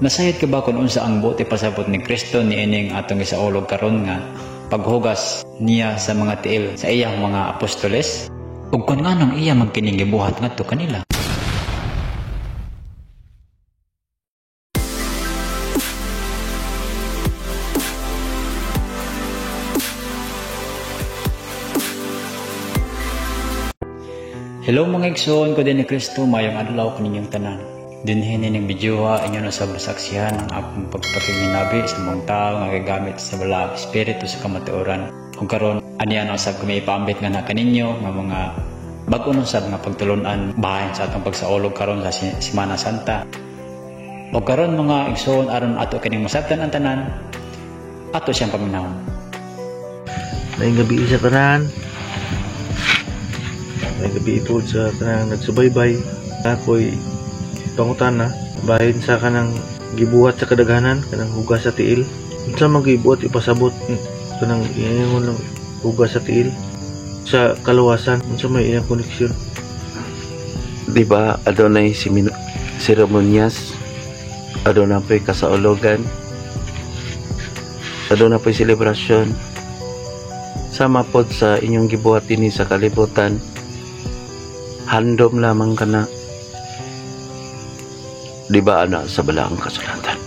Nasayod ka ba kung unsa ang buot ipasabot ni Kristo niining atong gisaulog karon nga paghugas niya sa mga tiil sa iyang mga apostoles? Ug kun nganong iya man kining gibuhat ngadto kanila? Hello mga igsoon ko din ni Kristo, mayong adlaw kaninyong tanan. Dinhi nining videoha inyo na sa masaksihan ang akong pagpakinginabi sa mga tao nga gagamit sa balaang espiritu sa kamatuoran. Ug karon aniya na usab kami ipaambit nga na kaninyo nga mga bag-o na usab nga pagtulunan bahin sa atong pagsaulog karon sa Semana Santa. Ug karon mga igsoon, aron ato kining masabtan ang tanan, ato siyang paminawon. Maayong gabi sa tanan. Maayong gabi po sa tanang nagsubaybay. Ako'y pangutana bahin sa kanang gibuhat sa kadaghanan, kanang hugas sa tiil. Unsa man gibuhat ipasabot kanang ingon lang hugas sa tiil sa kaluwasan, unsa may iyang koneksyon? Di ba adunay seremonyas, aduna po'y kasaulogan, aduna po'y selebrasyon, sama pod sa inyong gibuhat dinhi sa kalibutan. Handom lamang kana. Di ba ana sa balaang kasulatan,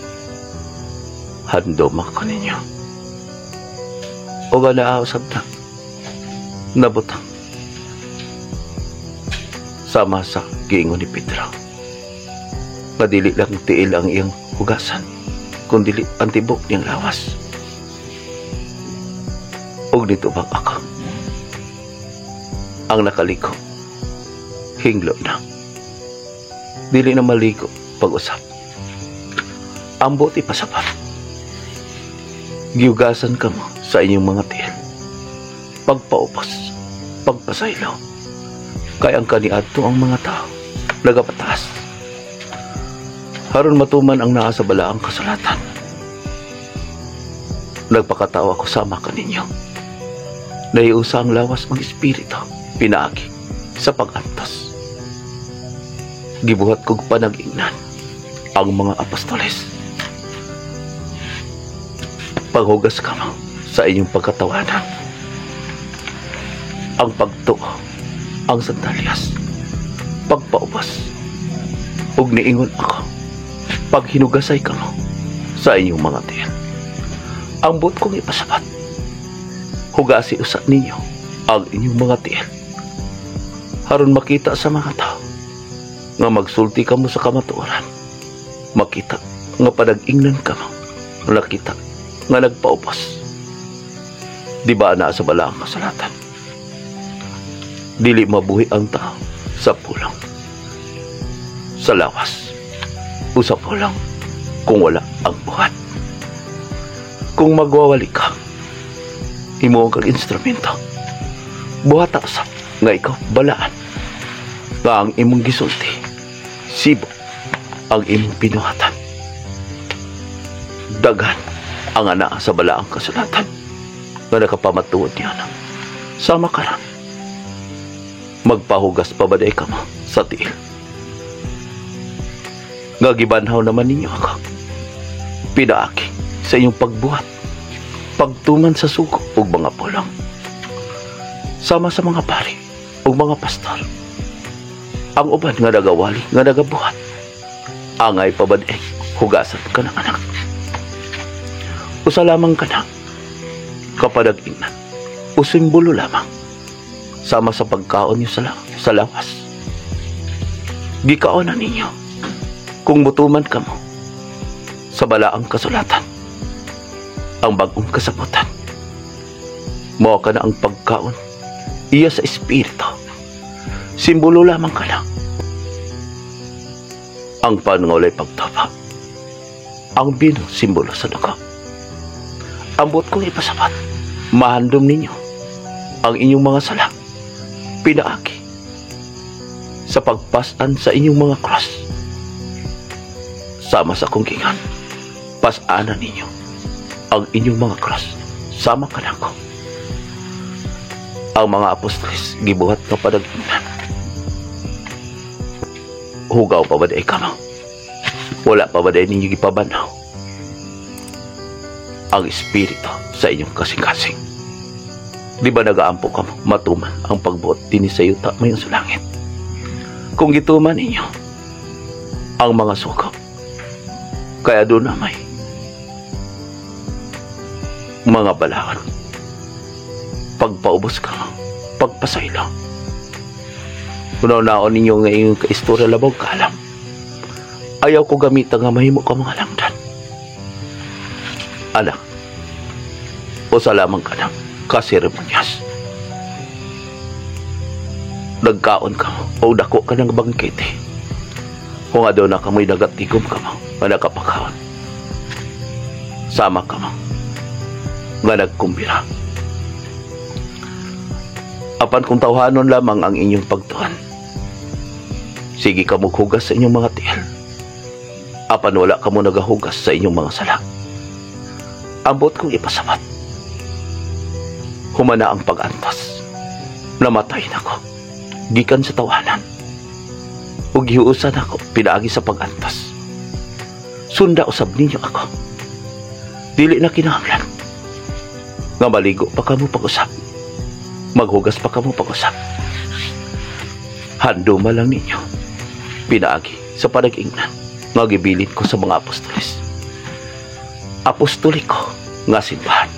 handom ako ninyo? O ana usab na nabutang sama sa giingon ni Pedro nga dili lang tiil ang iyang hugasan, kun dili ang tibok niyang lawas. Og dito bang ako ang nakaliko, hinglo na, dili na maligo pag-usap. Ambot ipasabat, giugasan ka mo sa inyong mga tiil, pagpaupos, pagpasaylo, kay ang kaniadto ang mga tao nagapataas aron matuman ang naa sa balaang kasulatan. Nagpakatao ako sama kaninyo. Naiusa ang lawas ng espiritu pinaagi sa pag-antos. Gibuhat kog panag-ingnan ang mga apostoles. Paghugas ka mo sa inyong pagkatawanan, ang pagtuo, ang sandalyas, pagpaubos, ug niingon ako, paghinugasay ka mo sa inyong mga tiil. Ang buot kong ipasabat, hugasi usa ninyo ang inyong mga tiil, aron makita sa mga tao nga magsulti ka mo sa kamatuoran, makita nga panag-ingnan ka mo, nakita nga nagpaubos. Di ba naa sa balaang kasulatan, dili mabuhi ang tao sa pulong, sa lawas o sa pulong kung wala ang buhat. Kung magwawali ka, himuon kag instrumento, buhat usab nga ikaw balaan nga ang imong gisulti sibo ang imong binuhatan. Daghan ang anaa sa balaang kasulatan nga nakapamatuod niya na sama karon. Magpahugas pa ba day ka mo sa tiil? Nga gibanhaw naman ninyo ako pinaaki sa inyong pagbuhat, pagtuman sa sugo ug mga pulong, sama sa mga pari ug mga pastor. Ang uban nga nagawali, nga nagabuhat, angay pabaday hugasan ka ng anak. Usa lamang ka na kapadag-ingnan o simbolo lamang sama sa pagkaon niyo sa lawas. Gikaonan ninyo kung mutuman ka mo sa balaang kasulatan, ang bagong kasabutan. Mao ka na ang pagkaon iya sa espiritu. Simbolo lamang ka na. Ang panungolay pagtapa, ang bino simbolo sa dugo. Ang buot kong ipasabat, mahandom ninyo ang inyong mga sala, pinaagi sa pagpasan sa inyong mga cross. Sama sa akong gingan, pasanan ninyo ang inyong mga cross. Sama ka na ako. Ang mga apostoles gibuhat nga panag-ingnan. Hugaw pa ba di ka mo? Wala pa ba diay ninyo gipabanhaw ang espiritu sa inyong kasing-kasing? Di ba nagaampo kamo matuman ang pagbuot dinhi sa yuta mayon sa langit? Kung gituman ninyo ang mga sugo, kaya doon na may mga balaod. Pagpaubos ka, pagpasaylo. Unaw-naon ninyo nga inyong kaistorya labaw kaalam. Ayaw ko gamita nga mahimo ka mga langdan. Anak, usa lamang ka na kaseremonyas. Nagkaon ka o dako ka ng bangkete. Kung adto na kamoy nagatigom ka mo, nga nakapakaon. Sama ka mo, nga nagkumbira. Apan kung tawhanon lamang ang inyong pagtuon, sige ka mo hugas sa inyong mga tiil. Apan wala ka mo nagahugas sa inyong mga sala. Ambot kong ipasabot. Humana ang pag-antos. Namatay na ko. Gikan sa tawanan. Ug gihuusan ako pinaagi sa pag-antos. Sunda usab ninyo ako. Dili na kinahanglan nga maligo pa kamo pag-usap. Maghugas pa kamo pag-usap. Handuma lang ninyo. Pinaagi sa panag-ingnan nga gibilin ko sa mga apostoles. Apostoliko nga simbahan.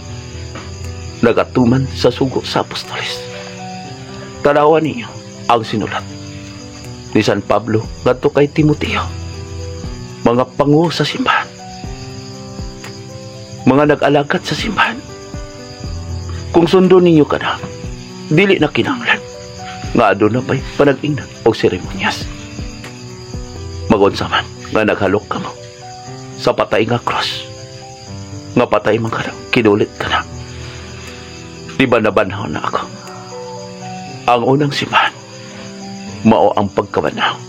Nagatuman sa sugo sa apostoles. Tanawan ninyo ang sinulat ni San Pablo ngadto kay Timoteo. Mga pangu sa simbahan. Mga nag-alagad sa simbahan. Kung sundon ninyo kana, dili na kinahanglan nga aduna pa'y panag-ingnan o seremonyas. Magunsa man nga naghalok kamo sa patay nga cross, nga patay man ka na, kinulit ka na. Di ba nabanhaw na ako? Ang unang simbahan, mao ang pagkabanhaw.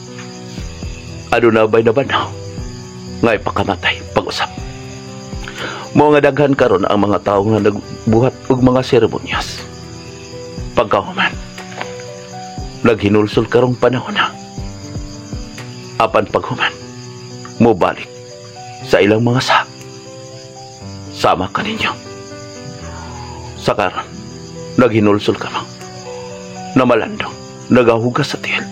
Aduna ba'y nabanhaw nga ipakamatay pag-usap? Mao nga daghan karon ang mga tao nga nagbuhat og mga seremonyas. Pagkahuman, naghinulsol karong panahon na. Apan paghuman, mobalik sa ilang mga sa. Sama kaninyo. Sa karon, naghinulsol ka mo. Namalandong, nagahugas sa tiil.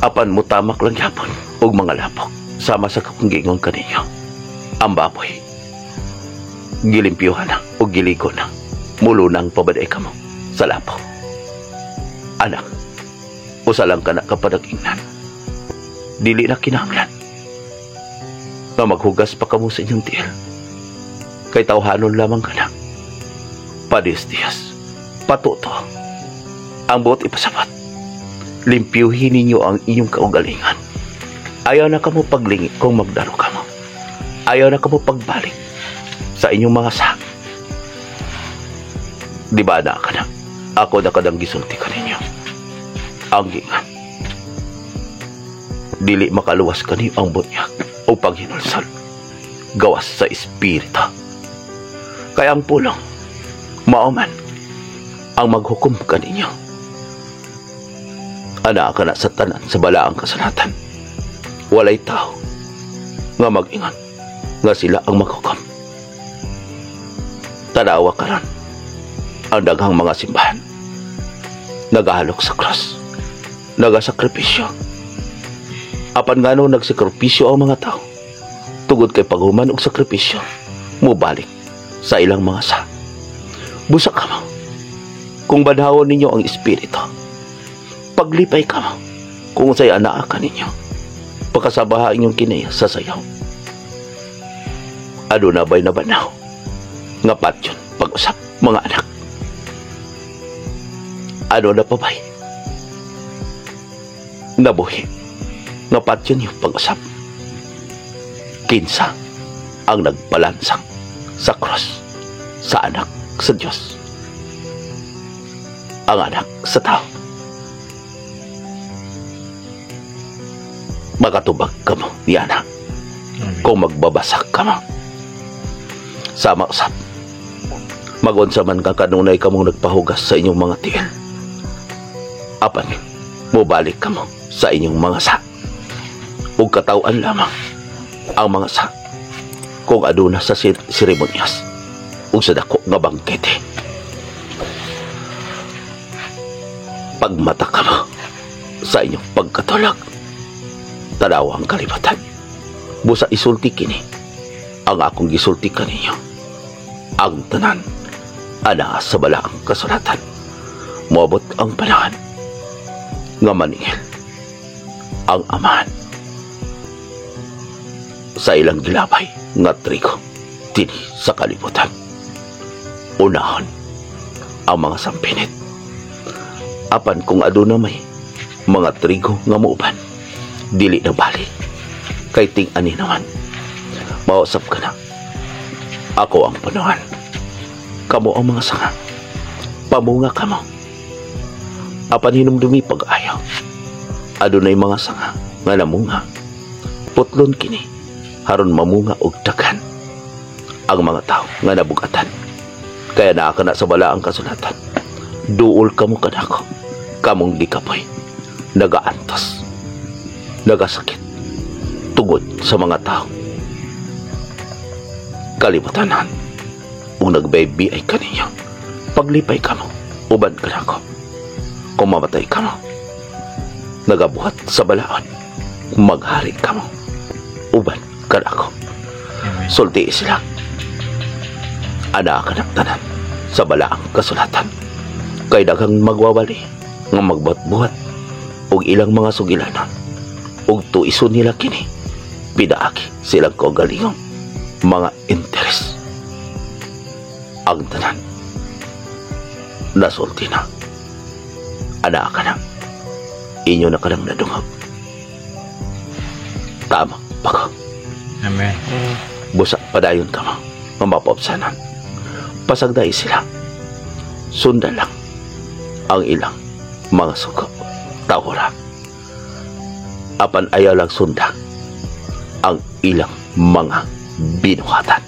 Apan mutamak lang yapon og mga lapok sama sa akong giingon kaninyo. Ang baboy, gilimpyuhan na o giligo na. Mulunang pabaday ka mo sa lapok. Anak, usa lang ka na kapanag-ingnan. Dili na kinahanglan nga maghugas pa kamo sa inyong tiil. Kay tawhanon lamang ka na. Padis-diyas, patuto. Ang buot ipasabot. Limpyuhin ninyo ang inyong kaugalingan. Ayaw na kamo paglingi kung magdaro kamo. Ayaw na kamo pagbalik sa inyong mga sa. Di ba na ka na? Ako na kadang gisulti ka ninyo. Ang gingan. Dili makaluwas kani ang bunyag o paghinulsol. Gawas sa espiritu. Kaya ang pulong, mao man ang maghukom kaninyo. Ana ka na sa tanan sa balaang kasulatan. Walay tao nga mag-ingon nga sila ang maghukom. Tanawa karon ang daghang mga simbahan. Nagahalok sa cross. Nagasakripisyo. Apan ngano nagsakripisyo ang mga tao? Tugod kay paghuman og sakripisyo, mobalik sa ilang mga sa. Busa ka mo. Kung banhawon ninyo ang espiritu, paglipay ka mo kung unsay anaa ka ninyo. Pagkasabaha inyong kinaya sa sayaw. Aduna ba'y nabanhaw nga patyon pag-usap mga anak? Ano na pa ba'y nabuhi nga patyon yung pag-usap? Kinsa ang nagpalansang sa cross sa anak sa Diyos? Ang anak sa tao. Makatubag ka mo, niana. Amen. Kung magbabasak ka mo. Sama usap. Magunsa man ka kanunay ka mong nagpahugas sa inyong mga tiil. Apan, mobalik ka mo sa inyong mga sa. Ug kataw-an lamang ang mga sa kung aduna sa seremonyas ug sa dako nga bangkete. Pagmata ka mo sa inyong pagkatulog, tanaw ang kalibatan. Busa isulti kini ang akong gisulti kaninyo. Ang tanan ana sa balaang kasulatan. Moabot ang panahon nga maningil ang amahan sa ilang gilabay nga trigo dinhi sa kalibutan. Unahon ang mga sampinit. Apan kung aduna may mga trigo nga muuban, dili na bali kay ting-ani naman. Mausap ka na. Ako ang punuan. Kamo ang mga sanga. Pamunga kamo. Apan hinumdumi pag-ayaw. Adunay mga sanga nga namunga. Putlon kini haron mamunga og daghan ang mga tao nga nabugatan. Kaya naa kana sa balaang kasulatan. Duol kamo kanako. Kamong gikapoy. Nagaantos. Nagasakit. Tugod sa mga tao. Kalibutanan. Ug nagbaby ay kaninyo. Paglipay kamo. Uban kanako. Kung mamatay kamo, nagabuhat sa balaod, maghari kamo. Uban kanako. Amen. Sulti sila. Ana ka ng tanan sa balaang kasulatan. Kay daghang magwawali nga magbuhat-buhat og ilang mga sugilanon ug tuison nila kini pidaaki silang kaugalingong mga interes. Ang tanan nasulti na. Ana ka na. Inyo na kanang nadungog. Tama pa ko. Amen. Busa padayon ka mo. Nga mapaubsanan. Pasagday sila. Sundan lang ang ilang mga sugo. Tawra. Apan ayaw lang sunda ang ilang mga binuhatan.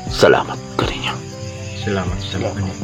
Salamat kaninyo. Salamat sa Salamat.